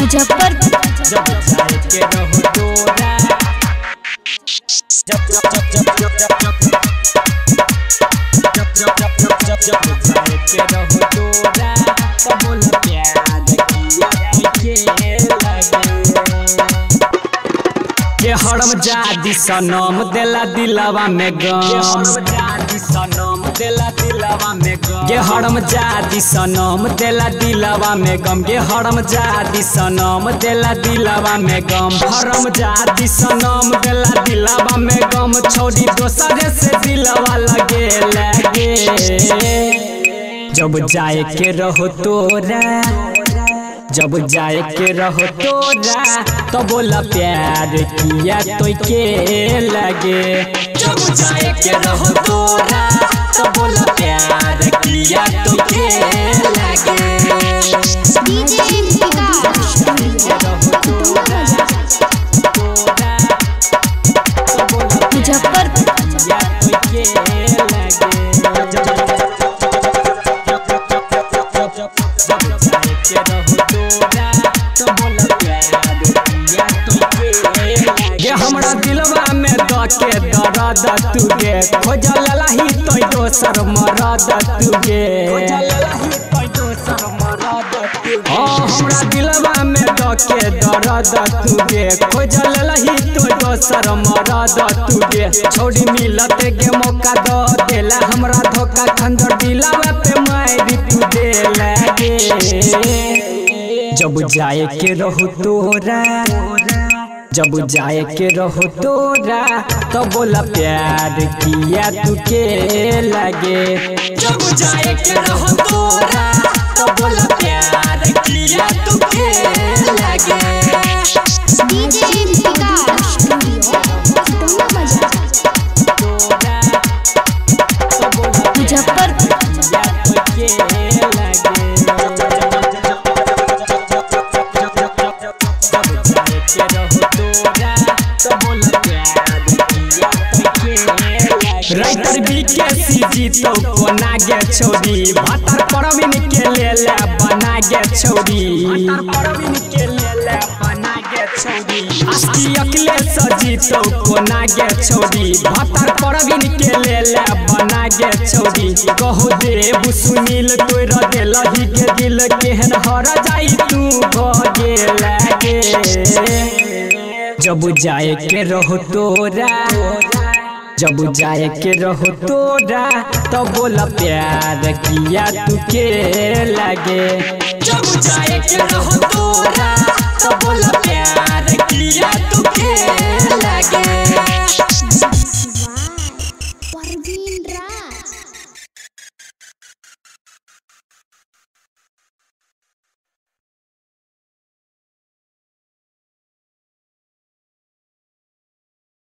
मुजफ्फरपुर। जब जाए के रहो तोरा जब जब जब जब जब जब जब जब जब जब जाए के रहो तोरा तो बोल प्यार किया के लगे। के हरम जादी सनम देला दिलवा में गम, के हरम जादी सनम देला दिलवा में गम, के हरम जादी सनम देला दिलवा में गम, के हरम जादी सनम देला दिलवा में गम, हरम जादी सनम देला दिलवा में गम, छोड़ी दोसरे से दिलवा लगे लगे। जब जाए के रहो तोरा, जब जाए के रहो तोरा तो बोला प्यार किया तो के लगे। जब जाए के रहो तोरा तो बोला प्यार किया तो के लगे। डीजे विकास मुजफ्फरपुर। गे हमरा दिलवा में द के दर्द तू गे, खोजल लही तो दोसर मरद तू गे, हमरा दिलवा में द के दर्द तू गे, खोजल लही तो दोसर मरद तू गे, छोड़ी मिलत गे मौका द देला हमरा धोखा, खंजर दिलवा पे मारी तू दे लगे। जब जाए के रहो तोरा, जब जाए के रहो तोरा तो बोला प्यार किया तू के लगे। जब जाए के रहो तोरा तो बोला प्यार किया तू के लगे। डीजे विकास मुजफ्फरपुर। राइटर बीकेसी जी तो बना गे छौरी, भातर परवीन के ले ले बना गे छौरी, भातर परवीन के ले ले बना गे छौरी, आस्की अखिलेश जी तो बना गे छौरी, भातर परवीन के ले ले बना गे छौरी, कहो देव सुनील तोरा देलही के दिल, केहन हर जाई तू भ गेल गे। जब जाए के रहो तोरा, जब जाए के रहो तोरा तो बोला प्यार किया तू के लगे। जब जाए के रहो तोरा तो बोला प्यार किया तू के